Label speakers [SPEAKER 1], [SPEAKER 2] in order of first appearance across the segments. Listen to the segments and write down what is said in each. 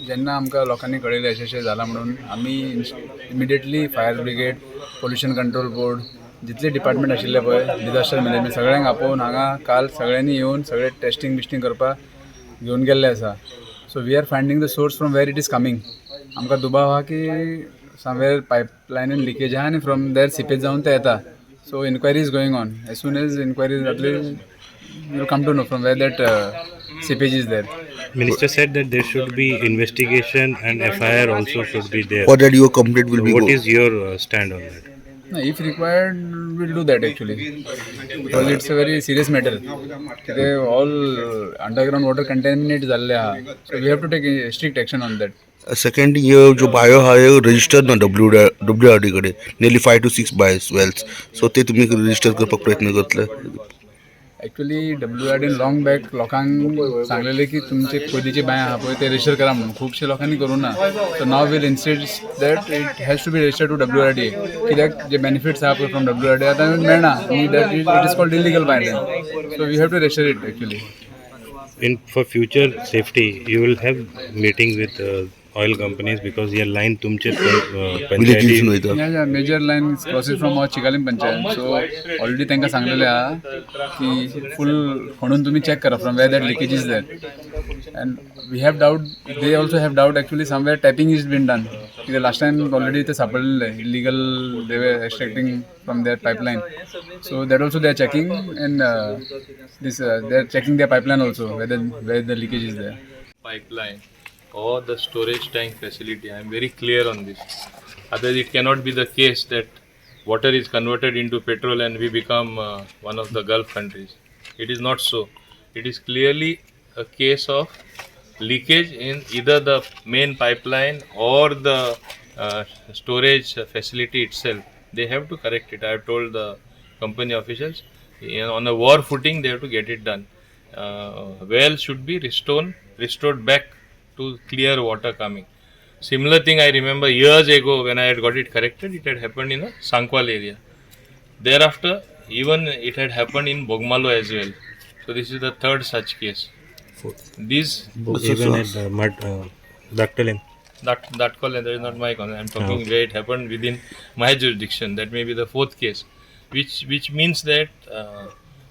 [SPEAKER 1] जेन्ना आमकां लोकांनी कळयलें अशें अशें जालां म्हणून, आमी immediately fire brigade, pollution control board, जितले डिपार्टमेंट आशिल्ले पळय, डिजास्टर मॅनेजमेंट, सगळ्यांक आपोवन हांगा काल सगळ्यांनी येवन सगळे टेस्टींग बिस्टींग करपाक घेवन गेल्ले आसा. So we are finding the source from where it is coming. आमकां दुबाव आहा की समवेर पायपलायनीन लिकेज आहा आनी फ्रॉम there seepage जावन ते येता. So inquiry is going on. As soon as inquiry जातली, you come to know from where that seepage is there.
[SPEAKER 2] Minister said that there should be investigation and FIR also should be there.
[SPEAKER 3] For that your complaint will be
[SPEAKER 2] What
[SPEAKER 3] go.
[SPEAKER 2] Is your stand on that?
[SPEAKER 1] No, if required, we'll do that actually. Because it's a very serious matter. ते all underground water contaminate जाल्ले आहा. So we have to take a strict action on that.
[SPEAKER 3] Second, ह्यो ज्यो bio आहा ह्यो registered ना W R D कडेन, nearly five to six बायस वेल्स. सो ते तुमी रजिस्टर करपाक प्रयत्न करतले?
[SPEAKER 1] ॲक्च्युली डब्ल्यू आर डीन लॉंग बॅक लोकांक सांगलेले की तुमचे पयलींचे बांय आहा पळय, ते रजिस्टर करा म्हणून. खुबशे लोकांनी करूं ना. So now we'll insist that it has to be registered to WRD, कित्याक जे बेनिफिट्स आहा पळय फ्रॉम डब्ल्यू आर डी आतां मेळना आनी that it is called illegal by then. So we have to register it actually.
[SPEAKER 2] In for future safety, you will have meeting with oil companies because your line तुमचे पंचायती
[SPEAKER 3] विलेजीसून वयता.
[SPEAKER 1] Yeah, major line crosses from our Chicalim panchayat. So already तांकां सांगलेलें आहा की फूल खणून तुमी check करा from where that leakage is there. And we have doubt, they also have doubt actually, somewhere tapping is been done, कित्याक last time already ते सापडलेले, illegal they were extracting from their pipeline. So that also they are checking and this they are checking their pipeline also, whether where the leakage is there.
[SPEAKER 4] Pipeline or the storage tank facility. I am very clear on this. Otherwise, it cannot be the case that water is converted into petrol and we become one of the Gulf countries. It is not so. It is clearly a case of leakage in either the main pipeline or the storage facility itself. They have to correct it. I have told the company officials, on a war footing they have to get it done. Well should be restored back to clear water coming. Similar thing, I remember years ago when I had got it corrected, it had happened in a Sankwal area. Thereafter, even it had happened in Bogmalo as well. So this is the third such case. These
[SPEAKER 2] Even at Mud, Daktalim.
[SPEAKER 4] That call, and that is not my concern. I'm talking where it happened within my jurisdiction. That may be the fourth case, which means that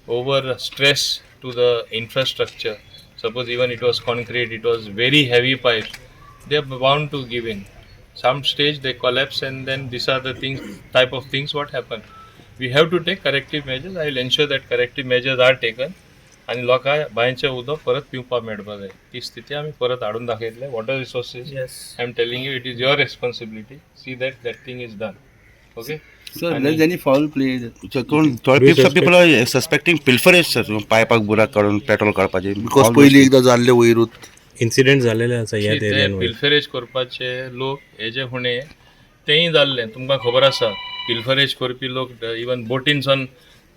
[SPEAKER 4] over stress to the infrastructure. Suppose even it was concrete, it was very heavy pipes. They are bound to give in. Some stage they collapse, and then these are the things, type of things what happen. We have to take corrective measures. I will ensure that corrective measures are taken. आनी लोकांक बांयचें उदक परत पिवपाक मेळपाक जाय, ती स्थिती आमी परत हाडून दाखयतले. Water resources, I am telling you, it is your responsibility. See that that thing is done, okay?
[SPEAKER 5] Sir, there is any foul play?
[SPEAKER 6] कोण थोडे people are suspecting pilferage, sir, पायपाक बुराक काडून पेट्रोल काडपाचे.
[SPEAKER 3] Because पयलीं एकदां जाल्ले वयरूच.
[SPEAKER 2] इन्सिडेंट झालेले आसा ह्या
[SPEAKER 4] ते
[SPEAKER 2] एरियान.
[SPEAKER 4] पिल्फरेज करपाचे लोक हेजे फुडें तेंय जाल्लें तुमकां खबर आसा. पिल्फरेज करपी लोक इवन बोटीनसून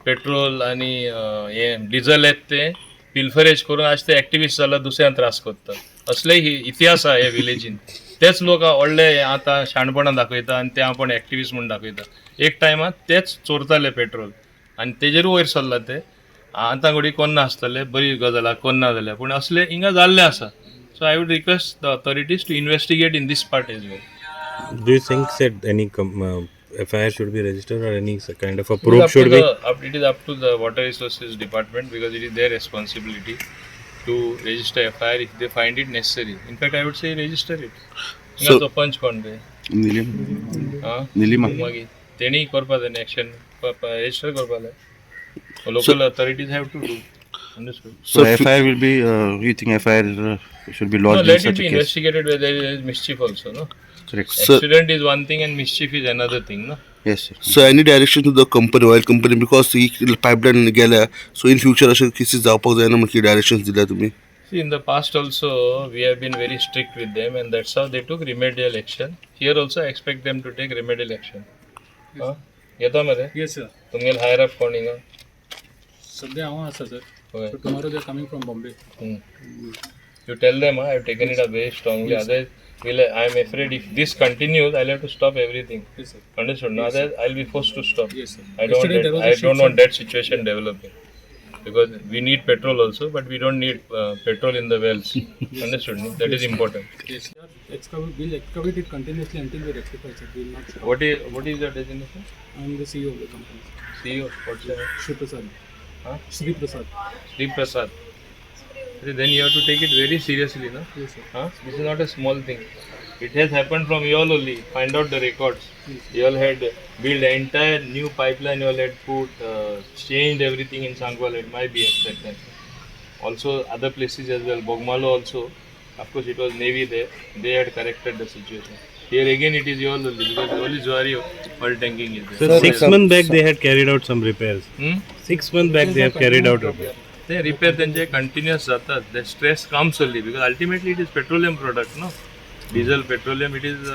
[SPEAKER 4] पेट्रोल आनी हें डिझल येत, ते पिल्फरेज करून आज ते एक्टिविस्ट जाला, दुसऱ्यान त्रास करता. असले इतिहास आहा ह्या विलेजीन. तेच लोक व्हडले आतां शाणपणां दाखयता आनी ते आपूण एक्टिविस्ट म्हूण दाखयता. एक टायमार तेच चोरताले पेट्रोल आनी तेजेरूय वयर सरला ते. आतां घडये कोन्ना आसतले, बरी गजाल आहा कोन्ना जाल्यार, पूण असले हिंगा जाल्ले आसा. So I would request the authorities to investigate in this part as well.
[SPEAKER 2] Do you think that any FIR should be registered or any kind of a
[SPEAKER 4] It is
[SPEAKER 2] probe
[SPEAKER 4] up to
[SPEAKER 2] should be?
[SPEAKER 4] It is up to the water resources department because it is their responsibility to register FIR if they find it necessary. In fact, I would say register it. हिंगाचो पंच कोण ते?
[SPEAKER 6] निलिम.
[SPEAKER 4] आं?
[SPEAKER 6] निलिमा.
[SPEAKER 4] मागीर तेणी करपा जाय action, register करपा जाय. Local authorities have to do. Understood?
[SPEAKER 6] So FIR will be, you think FIR should be
[SPEAKER 4] No,
[SPEAKER 6] lodged in
[SPEAKER 4] let it
[SPEAKER 6] such
[SPEAKER 4] be
[SPEAKER 6] a case?
[SPEAKER 4] Investigated whether there is mischief also, no?
[SPEAKER 6] Correct.
[SPEAKER 3] Sir-
[SPEAKER 4] Accident is one thing and mischief is another thing, no?
[SPEAKER 6] Yes, sir.
[SPEAKER 3] So any direction to the company, oil company, because he pipeline गेल्या, so in future अशें cases जावपाक जायना म्हण कितें direction दिल्या तुमी?
[SPEAKER 4] See, in the past also, we have been very strict with them, and that's how they took remedial action. Here also, I expect them to take remedial action. Huh? येता मरे?
[SPEAKER 7] Yes, sir.
[SPEAKER 4] तुमगेले higher up कोण हिंगा?
[SPEAKER 7] सध्या हांव आसा sir.
[SPEAKER 4] हय.
[SPEAKER 7] So tomorrow they are coming from Bombay.
[SPEAKER 4] You tell them, huh, I have taken it up very strongly. Otherwise, I am afraid if this continues, I'll have to stop everything.
[SPEAKER 7] Yes, sir.
[SPEAKER 4] Understood? No? Otherwise, I'll be forced to stop.
[SPEAKER 7] Yes, sir.
[SPEAKER 4] I don't want
[SPEAKER 7] Yesterday
[SPEAKER 4] that,
[SPEAKER 7] there was a
[SPEAKER 4] I
[SPEAKER 7] ship,
[SPEAKER 4] don't
[SPEAKER 7] sir.
[SPEAKER 4] Want that situation developing. Because we need petrol also, but we don't need petrol in the wells. Understood? No? That is important.
[SPEAKER 7] Yes. Excavate, we'll excavate it continuously until we rectify, sir. We will not stop.
[SPEAKER 4] What is your designation?
[SPEAKER 7] I am the CEO of the company.
[SPEAKER 4] CEO. What's your name?
[SPEAKER 7] Shri Prasad.
[SPEAKER 4] Huh?
[SPEAKER 7] Shri Prasad.
[SPEAKER 4] Sri Prasad. Then you have to take it very seriously, no?
[SPEAKER 7] Yes, sir.
[SPEAKER 4] Huh? This is not a small thing. It has happened from you all only. Find out the records.
[SPEAKER 7] Yes.
[SPEAKER 4] You all had built entire new pipeline. You all had put changed everything in Sankwal at my BF that time. Also other places as well. Bogmalo also. Of course, it was Navy there. They had corrected the situation. Here again, it is you all only because only Zuari oil tanking is there.
[SPEAKER 2] So 6 months back they had carried out some repairs.
[SPEAKER 4] Hmm?
[SPEAKER 2] 6 months back they have carried out repairs.
[SPEAKER 4] ते repair त्यांचे continuous जातात. The stress comes only because ultimately it is petroleum product, no? Diesel, petroleum, it is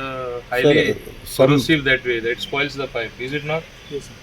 [SPEAKER 4] highly corrosive that way, that spoils the pipe, is it not?
[SPEAKER 7] Yes, sir.